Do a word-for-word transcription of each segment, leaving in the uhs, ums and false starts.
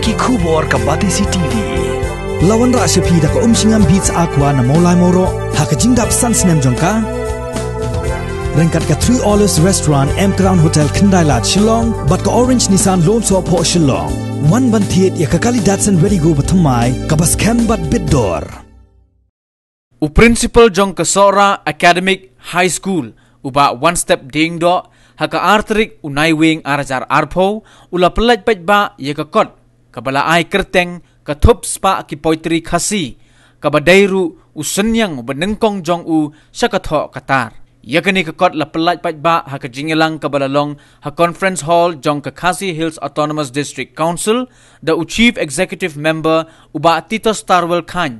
Ki khubor ka Batesi T V. La wanrah sha phi da ka Umshngam Beats Aqua na Mawlai Mawroh ha ka jingdap san snem jong ka. Ryngkat ka Three Olives Restaurant, M Crown Hotel, Khyndai Lad, Shillong, bad ka Orange Nissan Lone Sohphoh, Shillong. Wan ban thied ïa ka kali Datsun Redi-GO ba thymmai, kaba skhem bad bit dor. U principal jong ka Sohra Academic High School, u Bah One Step Diengdoh, ha ka ar tarik u Naiwieng ar hajar arphew, u la pyllait paidbah ïa ka kot kaba la ai kyrteng Ka Thup Spah ki Poetry Khasi, kaba dei ruh u synñiang uba nyngkong jong u sha ka thoh ka tar. Ïa kane ka kot la pyllait paidbah ha ka jingïalang kaba la long ha Conference Hall jong ka Khasi Hills Autonomous District Council da u Chief Executive Member, u Bah Titos Tarwel Chyne,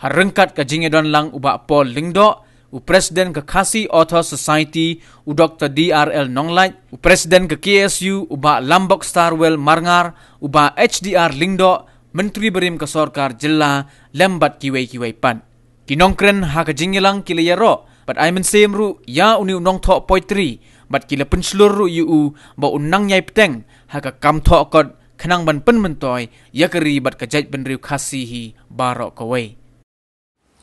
ha ryngkat ka jingïadon lang u Bah Paul Lyngdoh, u President ka Khasi Authors Society, u Doktor D R L Nonglait, u President ka K S U, u Bah Lambok Starwell Marngar, u Bah H D R Lyngdoh, Myntri barim ka Sorkar Jylla, lem bad kiwei kiwei pat. Ki nongkren ha ka jingïalang ki la ïaroh bad ai mynsiem ruh ïa une u nongthoh poetry, bad ki la pynshlur ruh ïa u ba un nang ïai bteng ha ka kam thoh kot khnang ban pynmyntoi ïa ka ri bad ka jaitbynriew Khasi hi baroh kawei.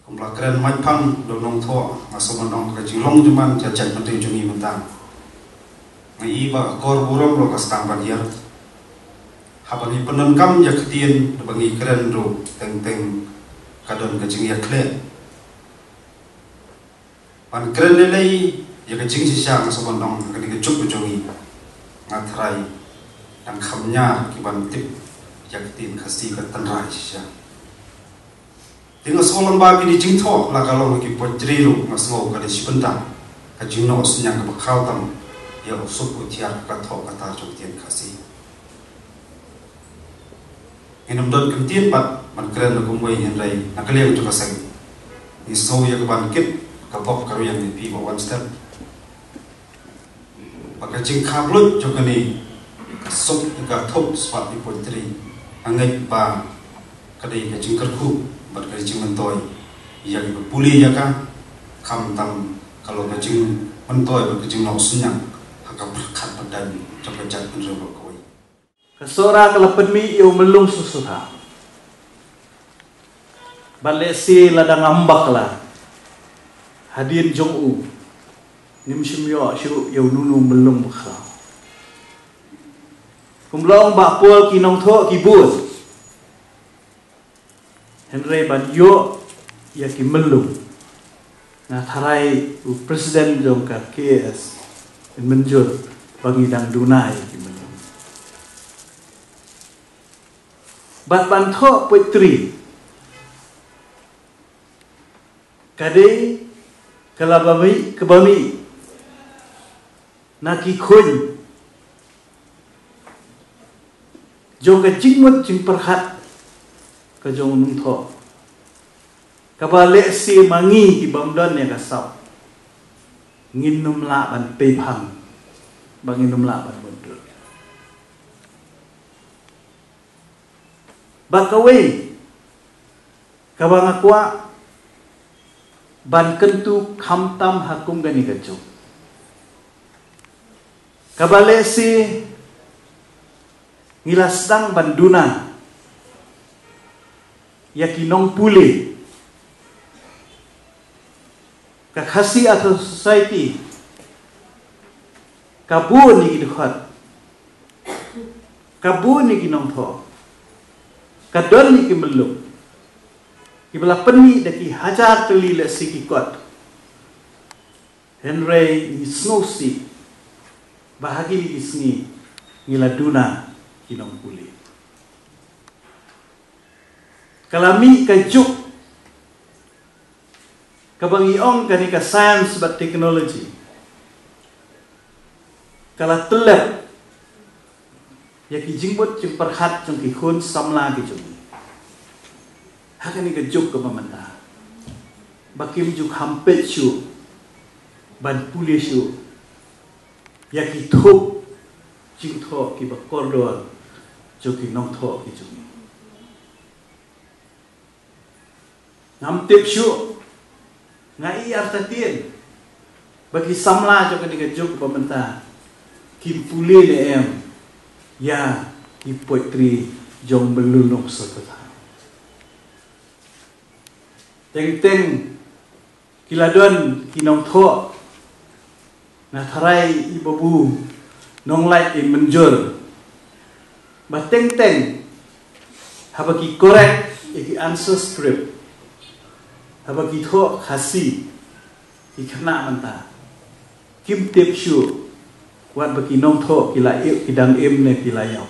Kum la kren Mike Phang, u nongthoh, nga sngewbha ban ong ka jinglong jingman ka jaitbynriew jong ngi mynta. Nga i ba ka kor burom ruh ka sdang ban hiar. Haba ngi pyndonkam ïa ka ktien, haba ngi kren ruh teng teng ka don ka jingïakhleh. Ban kren lei lei ïa ka jingshisha, nga sngewbha ban ong ha kane ka juk ka jong ngi, nga tharai dang kham ñiar ki ban tip ïa ka ktien Khasi ka tynrai shisha. Te nga sngew lyngba kine ki jingthoh, la ka long ki poetry ruh, nga sngew ka dei shi bynta ka jingnoh synñiang kaba khaw tam ïa u suk u thiar ka thoh ka tar jong ka ktien Khasi. Ngin ym don kyntien pat ban kren da kumwei, hynrei na ka liang jong ka seng ngi sngew ïa ka ban kit ka bok ka riang ïa phi Bah One Step. Ba ka jingkha bluit jong kane ka suk, ka Thup Spah ki Poetry, nga ngeit ba ka dei ka jingkyrkhu bad ka dei jingmyntoi ïa kiba pule ïa ka, khamtam ka long ka jingmyntoi bad ka jingnoh synñiang ha ka pyrkhat pyrdan jong ka jaitbynriew baroh kawei. Ka Sohra ka la pynmih ïa u Myllung Sngewsutha. Bad lehse lada ngam bakla, hadien jong u ngim shym ïoh shuh ïa uno uno u Myllung bakla. Kum la ong, ba pol ki nongthoh ki bun. Hynrei ban ïoh ïa ki Myllung, nga tharai u president jong ka K S yn mynjur ba ngi dang duna ïa ki Myllung. Bad ban thoh poetry ka dei ka la ba mih, ka ba mih na ki khun jong ka jingmut jingpyrkhat ka jong u nongthoh, kaba lehse ma ngi ki bym don ïa ka sap ngin ym lah ban peiphang, ba ngin ym lah ban mutdur. Bad kawei kaba nga kwah ban kyntu khamtam ha kum kane ka juk, kaba lehse ngi la sdang ban duna ïa ki nongpule. Ka Khasi Authors Society ka bun ïa ki dkhot, ka bun ïa ki nongthoh, ka don ïa ki Myllung kiba la pynmih da ki hajar tylli lehse ki kot. Hynrei ngi sngewsih ba ha kine ki sngi ngi la duna ki nongpule. Ka la mih ka juk kaba ngi ong kane ka science bad technology ka la tyllep ïa ki jingmut jingpyrkhat jong ki khun samla ki jong ngi ha kane ka juk kaba mynta, ba kim ju kham peit shuh ban pule shuh ïa ki thup jingthoh kiba kordor jong ki nongthoh ki jong ngi. Ngam tip shuh, nga i artatien ba ki samla jong kane ka juk ba mynta kin pule ne em ïa ki poetry jong Myllung Nongstoiñ Pathaw. Teng teng ki la don ki nongthoh, nga tharai i Babu Nonglait i mynjur ba teng teng haba ki correct ïa ki answer script, haba ki thoh Khasi, ki khynnah mynta kim tip shuh wat ba ki nongthoh ki la ïoh, ki dang im ne ki la ïoh.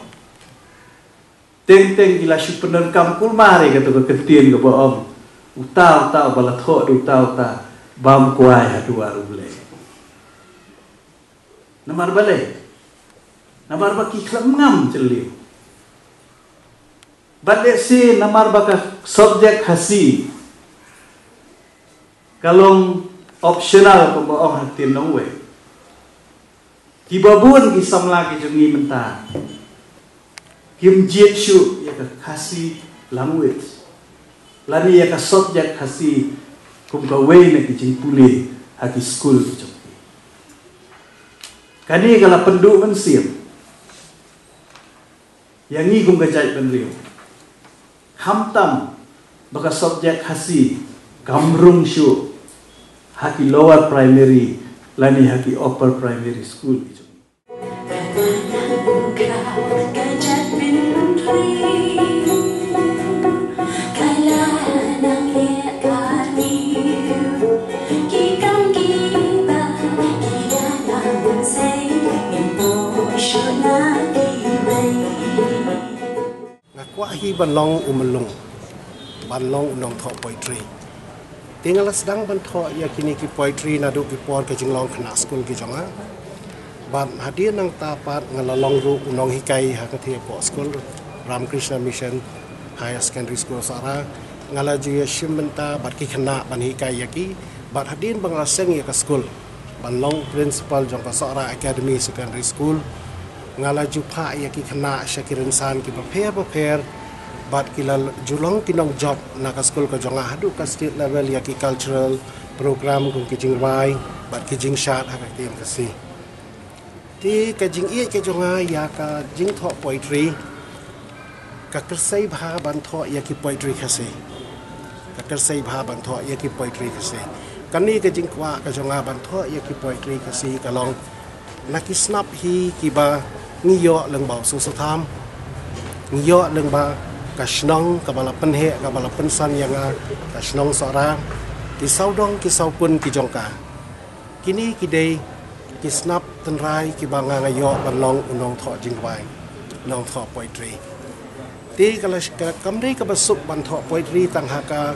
Teng teng ki la shu pyndonkam kulmar ïa kato ka kyntien kaba ong, uta uta uba la thoh da uta uta, bam kwai ha duwar U Blei. Namar balei? Namar ba ki khlem ngam jylliew. Bad lehse namar ba ka subject Khasi ka long optional kumba ong ha ktien nongwei. Kiba bun ki samla ki jong ngi mynta kim jied shuh ïa ka Khasi language lane ïa ka subject Khasi kum kawei na ki jingpule ha ki skul ki jong ki. Kane ka la pynduh mynsiem ïa ngi kum ka jaitbynriew. Khamtam ba ka subject Khasi kam rung shuh ha ki lower primary lane ha ki upper primary school ki jong ngi. Nga kwah hi ban long u Myllung, ban long u nongthoh poetry. Te nga la sdang ban thoh ïa kine ki poetry naduh ki por ka jinglong khynnah skul ki jong nga. Bad hadien nangta pat nga la long ruh u nonghikai ha ka thie poh skul Ramakrishna Mission Higher Secondary School Sohra. Nga la ju ïa shim bynta bad ki khynnah ban hikai ïa ki. Bad hadien ba nga la seng ïa ka skul ban long principal jong ka Sohra Academy Secondary School, nga la ju phah ïa ki khynnah sha ki rynsan kiba pher ba pher, bad ki la ju long ki nongjop na ka skul ka jong nga haduh ka state level ïa ki cultural program kum ki jingrwai bad ki jingshad ha ka ktien Khasi. Te ka jingïeit ka jong nga ïa ka jingthoh poetry, ka kyrsei bha ban thoh ïa ki poetry Khasi. Ka kyrsei bha ban thoh ïa ki poetry Khasi. Kane ka jingkwah ka jong nga ban thoh ïa ki poetry Khasi ka long, na ki snap hi kiba ngi ïoh lyngba u Soso Tham, ngi ïoh lyngba ka shnong kaba la pynheh, kaba la pynsan ïa nga, ka shnong Sohra, ki sawdong ki sawpun ki jong ka. Kine ki dei ki snap tynrai kiba nga nga ïoh ban long u nongthoh jingrwai, nongthoh poetry. Te ka la, ka, kam dei kaba suk ban thoh poetry tang ha ka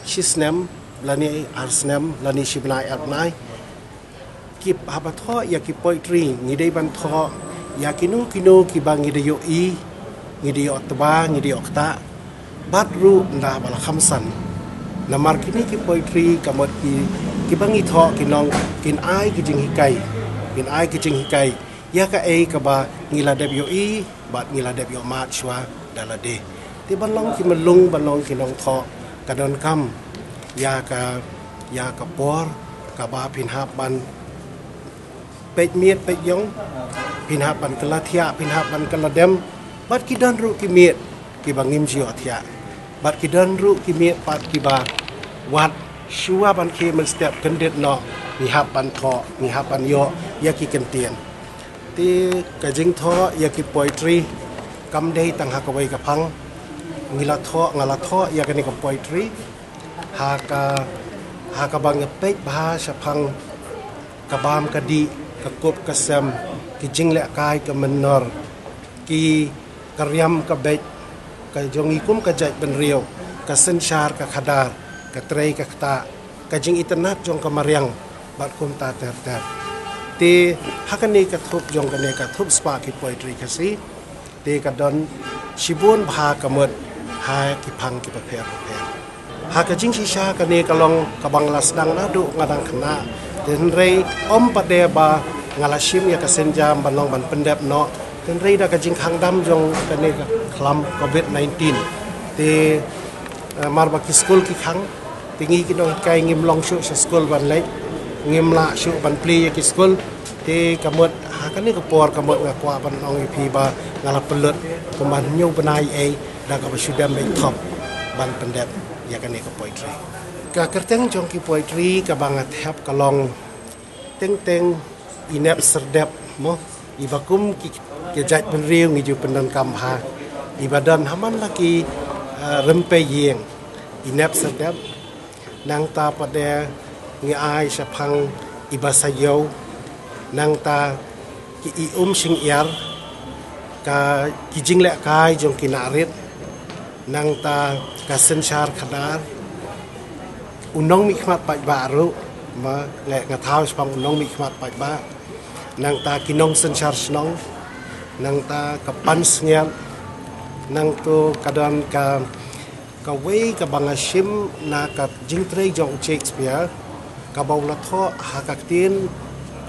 shi snem lane ar snem lane shi bnai ar bnai. Ki haba thoh ïa ki poetry ngi dei ban thoh ïa kino kino kiba ngi da ïohi, ngi da ïoh tba, ngi da ïoh ktah. Bad ruh ynda ba la kham san. Namar kine ki poetry ka mut ki, kiba ngi thoh ki nong, kin ai ki jinghikai. Kin ai ki jinghikai ïa kaei kaba ngi la dep ïohi bad ngi la dep ïohmad shuwa da lade. Te ban long ki Myllung, ban long ki nongthoh, ka donkam ïa ka, ïa ka por kaba phin hap ban peit miet peit ïong, phin hap ban kylla thiah, phin hap ban kylla dem. Bad ki don ruh ki miet kiba ngim ju ïoh thiah. Bad ki don ruh ki miet pat kiba wat shuwa ban khie mynstep kyndit noh, ngi hap ban thoh, ngi hap ban ïoh ïa ki kyntien. Te ka jingthoh ïa ki poetry kam dei tang ha kawei ka phang. Ngi la thoh, nga la thoh ïa kane ka poetry ha ka, ha kaba nga peit bha shaphang ka bam ka dih, ka kup ka sem, ki jinglehkai ka mynnor, ki, ka riam ka beit ka jong ngi kum ka jaitbynriew, ka synshar ka khadar, ka trei ka ktah, ka jingitynnad jong ka mariang bad kumta ter ter. Te ha kane ka thup jong kane ka thup spah ki poetry Khasi, te ka don shibun bha ka mut ha ki phang kiba pher ba pher. Ha ka jingshisha kane ka long kaba nga la sdang naduh nga dang khynnah. Te hynrei ym pat de ba nga la shim ïa ka sienjam ban long ban pyndep noh. Te hynrei da ka jingkhang dam jong kane ka khlam covid nineteen, te, eh, mar ba ki skul ki khang, te ngi ki nonghikai ngim long shuh sha skul ban leit, ngim lah shuh ban plie ïa ki skul. Te Te ka mut ha kane ka por ka mut nga kwah ban ong ïa phi ba nga la pynlut kumba hynñiew bnai ei da kaba shu dem beit thop ban pyndep ïa kane ka poetry. Ka kyrteng jong ki poetry kaba nga thep ka long Teng Teng Inep Syrdep mo, iba kum ki, ki jait bynriew ngi ju pyndonkam bha, iba don ha man la ki, eh, rympei ïing, Inep Syrdep. Nangta pat de ngi ai shaphang iba sa ïew, nangta ki i um shing iar, ka ki jinglehkai jong ki narit, nangta ka synshar khadar, u nongmihkhmat paidbah ruh, ma, nga, nga thaw shaphang u nongmihkhmat paidbah, nangta ki nongsynshar shnong, nangta ka pansngiat, nangta ka don ka, kawei kaba nga shim na ka jingtrei jong u Shakespeare, kaba u la thoh ha ka ktien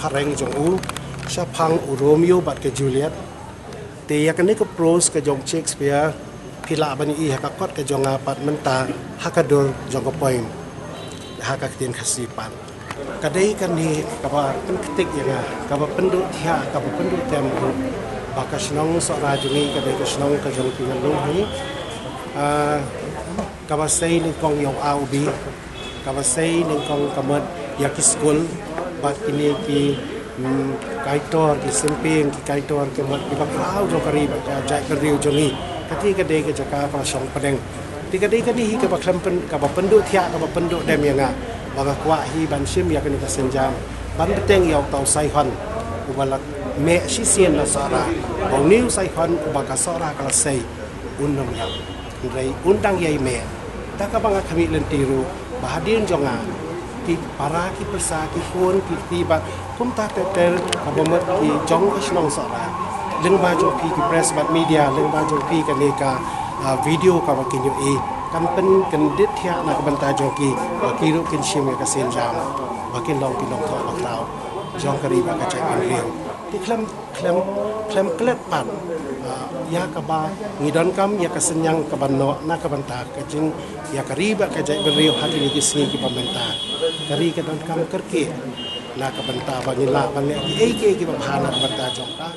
phareng jong u shaphang u Romeo bad ka Juliet. Te ïa kane ka prose ka jong Shakespeare phi lah ban ïohi ha ka kot ka jong nga pat mynta ha ka dur jong ka poem ha ka ktien Khasi pat. Ka dei kane kaba pynktik ïa nga, kaba pynduh thiah, kaba pynduh tem ruh ba ka shnong Sohra jong ngi ka dei ka shnong ka jong ki ngan lung hi. Ah, kaba sei nyngkong ïa u A u B, kaba sei nyngkong ka mut ïa ki skul bad kine ki, mm, kaitor, ki symping, ki kaitor ki mut kiba khraw jong ka ri bad ka jaitbynriew jong ngi. Kata ka dei ka jaka kaba shong pdeng. Te ka dei kane hi kaba khlem pyn, kaba pynduh thiah, kaba pynduh dem ïa nga ba nga kwah hi ban shim ïa kane ka sienjam ban bteng ïa uta u Saihon uba la meh shisien na Sohra. Ba une u Saihon uba ka Sohra ka la sei, un ym ïap. Hynrei un dang ïai meh. Da kaba nga khmih lynti ruh ba hadien jong nga ki para ki pyrsa, ki khun, ki kti bad kumta ter ter kaba mut ki jong ka shnong Sohra, lyngba jong phi ki press bad media, lyngba jong phi kane ka, ah, video kaba kin ïohi, kan pynkyndit thiah na ka bynta jong ki ba ki ruh kin shim ïa ka sienjam ba kin long ki nongthoh bakhraw jong ka ri bad ka jaitbynriew. Te khlem, khlem, khlem klet pat, ah, ïa kaba ngi donkam ïa ka synñiang kaban noh na ka bynta ka jing ïa ka ri bad ka jaitbynriew ha kine ki sngi kiba mynta. Ka ri ka donkam kyrkieh na ka bynta ba ngin lah ban leh kiei kiei kiba bha na ka bynta jong ka.